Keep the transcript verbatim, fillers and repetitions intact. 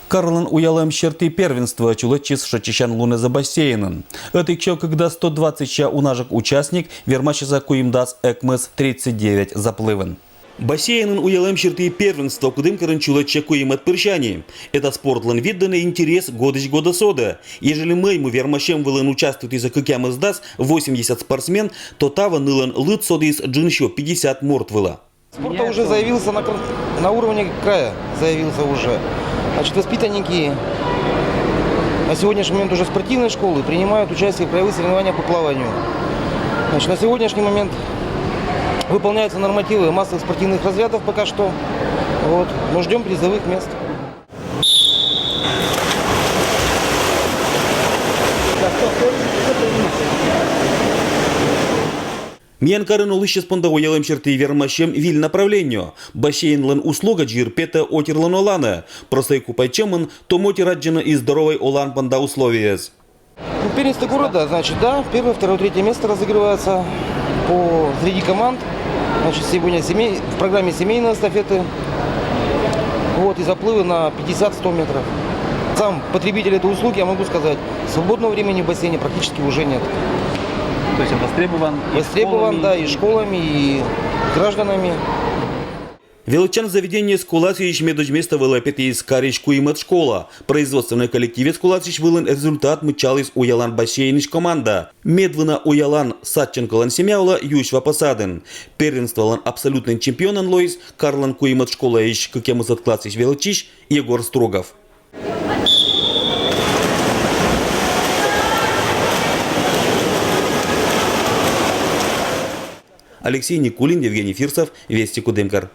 Карлан уялӧм серти первенство чулӧдчис шойччысян лунъясӧ бассейнын. Ӧтик сё кыкдас сто двадцать ся унажӧк участник вермасис куимдас ӧкмыс тридцать девять заплывын. Бассейнын уялӧм серти первенство Кудымкарын чулӧдчӧ куимӧд пырсяни. Эта спортлӧн вид дінӧ интерес годысь годӧ содӧ. Ежели мӧймӧ вермасьӧм вылын участвуйтісӧ кӧкъямысдас, восемьдесят спортсмен, то таво нылӧн лыд содіс джын сё пятьдесят морт вылӧ. Спорта уже заявился на, кр- на уровне края, заявился уже. Значит, воспитанники на сегодняшний момент уже спортивной школы принимают участие в краевых соревнованиях по плаванию. Значит, на сегодняшний момент выполняются нормативы массовых спортивных разрядов пока что. Вот. Но ждем призовых мест. Миян карын олысьяс понда уялӧм серти вермасьӧм выль направление. Бассейнлӧн услуга дзирпетӧ отирлӧн оланӧ. Простой купайтчӧмын том отир аддзӧны и здоровӧй олан понда условиеяс. Ну, первенство города, значит, да, первое, второе, третье место разыгрывается по среди команд. Значит, сегодня семей, в программе семейные эстафеты. Вот, и заплывы на пятьдесят-сто метров. Сам потребитель этой услуги, я могу сказать, свободного времени в бассейне практически уже нет. То есть востребован и Востребован, школами, да, и школами, и гражданами. Велӧдчан заведениеыс коласьысь медодз места вылӧ петіс карысь куимӧд школа. Производственнӧй коллективъяс коласьысь вылын результат мыччаліс уялан бассейнысь команда. Медвына уялан Садченколӧн семья вӧлі юысь ва посадын. Первенстволӧн абсолютнӧй чемпионӧн лоис Карлан куимӧд школаысь кӧкъямысӧд классысь велӧдчысь Егор Строгов. Алексей Никулин, Евгений Фирсов, Вести, Кудымкар.